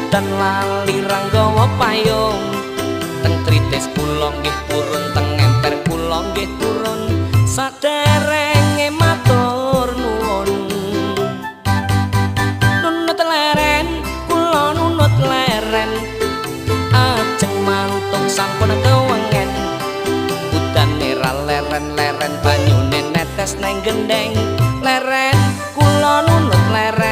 Udan lali ra nggawa payung. Teng tritis kula nggih purun, teng emper kula nggih turun, saderenge matur nuwun. Nunut leren kula, nunut leren, ajeng mantuk sampun kewengen. Udane ra leren-leren, banyune netes neng gendeng. Leren kula nunut leren.